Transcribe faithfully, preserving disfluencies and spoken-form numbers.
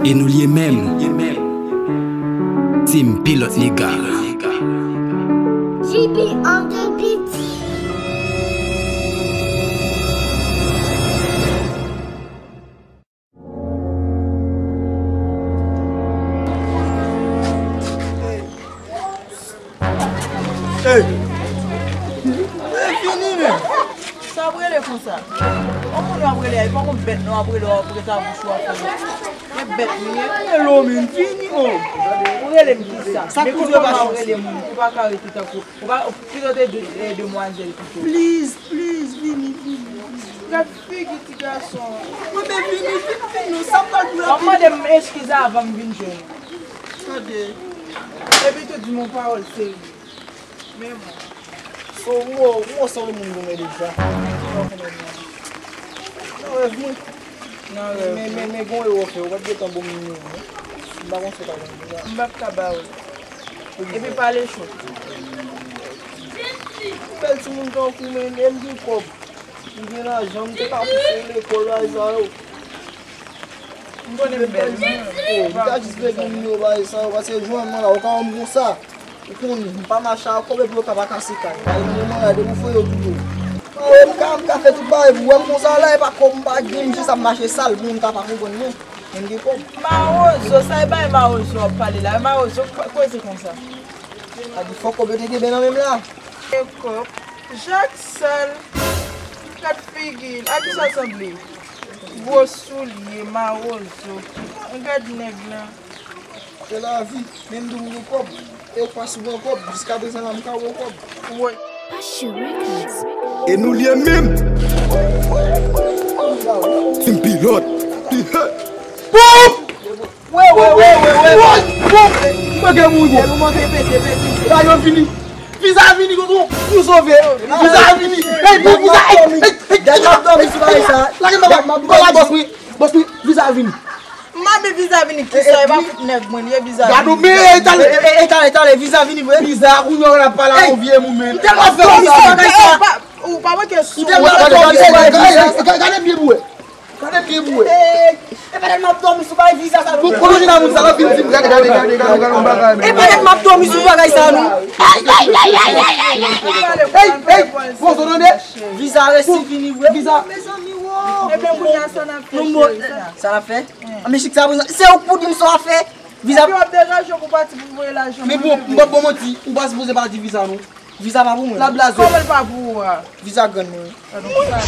E nou l ye menm. Team Pilot Nèg. G B on the beat. Hey! E fini, men! Sa w ap rele konsa? Yon moun w ap rele a, e pa yon bèt non w ap rele, w ap rete a bouch ou a fèmen. E bèt li ye. Rele w, men, fini, o! Ou rele m kisa? Sa koze w pa chans? Ou pa ka rete tankou, ou pa, pito te de, e, demwazèl pito. Please, please, vini, vini. Gad figi ti gason. Mwen, men vini, vini, vini, non, sa m pral pou la. W ap mande m eskiz avan m vin jwenn ou. Tande. Epi tou di m yon pawòl serye. Men mwen. So, ou, ou, ou se yon moun mwen deja. Ou pa konnen mwen. Nan rèv mwen. Nan rèv. Men, men, men gon erè w fè, ou pa t gentan ban m nimewo w, non. M pa konn sa w ta konn deja. M p ap ka ba ou l. Epi pale cho. Bèl timoun tankou mwen, e m gen kòb. M gen lajan, m te ka pouse w lekòl, bagay sa yo. M konnen m bèl. Oh, m ta jis bezwen nimewo bagay sa yo, paske jan m la, ou ka wè m konsa. Ou konn, m pa mache ak kòb epi yo ka pa kase kay. Bagay m nan la, depi w voye yo touye w. Oh, m ka, m ka fè tout bagay pou w wè m konsa la, e pa kòb m pa gen, m jis ap mache sal pou moun ka pa konprann mwen. Men m gen kòb. Mawozo, sa e bay mawozo w ap pale la. Mawozo, k-, koze konsa. A di fòk kòb yo te kenbe nan men m la. E kòb, jak sal, gad figi l, a kisa l sanble? Gwo soulye, mawozo. Gad nèg lan. Se lavi, menm tou m gen kòb, e ou pa souvan kòb, jiskaprezan la m ka wè w kòb. Woy. E nou l ye menm. Team Pilot. Boum! Wè, wè, wè, wè, wè. Woy! Boum! Manke mouri. Ou manke pete, pete. Bagay yo fini. Viza vini, tonton. Nou sove. Viza vini. Ey, viza. Ey, ey, ey. Gad m ap dòmi sou bagay sa. Lage m bagay. Bòs wi. Bòs wi. Viza vini. Mami, viza vini kisa? E pa fout nèg mwen li ye, viza vini. Gad ou, men, e tale, e, e, e tale, tale, viza vini vre. Viza, kounye a w ap pale a yon vye moun, men. M tèlman fè w sa. Ou pa manke sou. M tèlman fè w sa. Gade byen pou wè. Gade byen pou wè. E pa nèt m ap dòmi sou bagay viza sa non. Pou konnen nan moun sa la fin di m gade, gade, gade, gade, gade yon bagay, men. E pa nèt m ap dòmi sou bagay sa non. Ay, ay, ay, ay, ay, ay, ay. Ey, ey, bon, so tande. Viza resi vini vre. Viza. Mezanmi, wo. Ebyen, kounye a sa n ap fè, cheri, sa n ap fè? Sa n ap fè? An men chik sa prezan, se ou k pou di m sa w ap fè. Viza. Epi w ap deranje w pou pati pou voye lajan. Men bon, m p ap ba w manti, ou pa sipoze pati viza non. Viza pa pou mwen. L ap blaze. Kòman l pa pou ou a? Viza grann mwen. Sa donk sa.